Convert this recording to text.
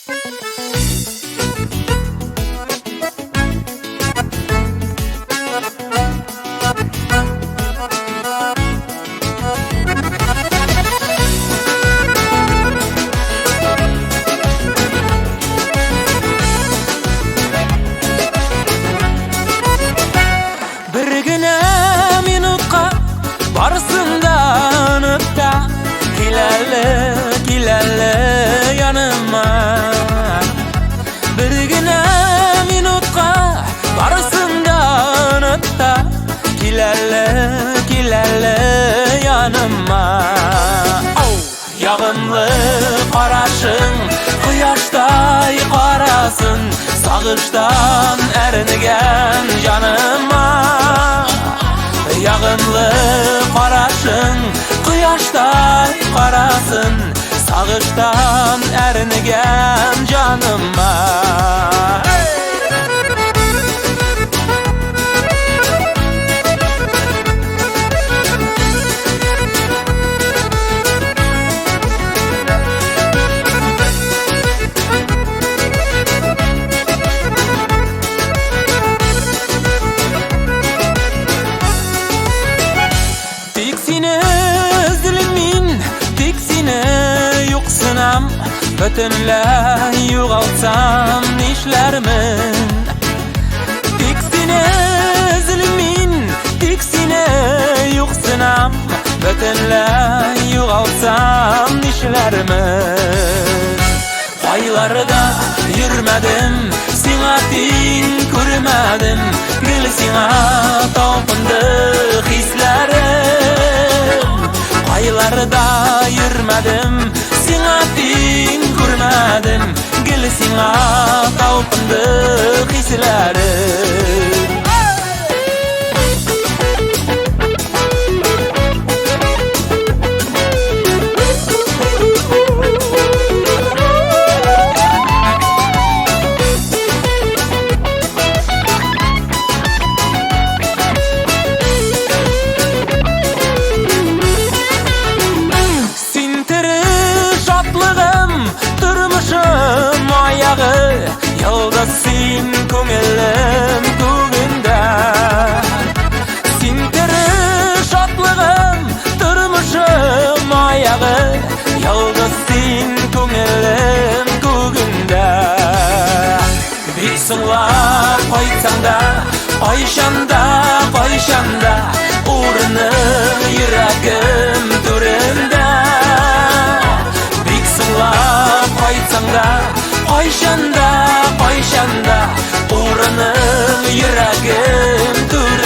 Бер генә минутка барысын да оныта. Кил әле, кил әле яныма. Бер генә минутка барысын да оныта. Кил әле, кил әле яныма. Ау! Ягымлы карашың кояштай карасын, сагыштан әрнегән җаныма. Ягымлы карашың кояштай карасын, сагыштан әрнегән җаныма. Тик сине эзлим мин, тик сине юксынам, бөтенләй югалсам нишләрмен? Тик сине эзлим мин, тик сине юксынам, бөтенләй югалсам нишләрмен? Кайларда йөрмәдем, сиңа тиң күрмәдем, гел сиңа талпынды хисләрем. Кайларда йөрмәдем, сиңа тиң күрмәдем, гел сиңа талпынды хисләрем. Син тере шатлыгым, тормышым аягы, йолдыз син күңелем күгендә. Син тере шатлыгым, тормышым аягы, йолдыз син күңелем күгендә. Бик соңлап кайтсаң да, кайчан да, кайчан да, урының йөрәгем түрендә. Бик соңлап кайтсаң да, кайчан да, кайчан да, урының йөрәгем түрендә.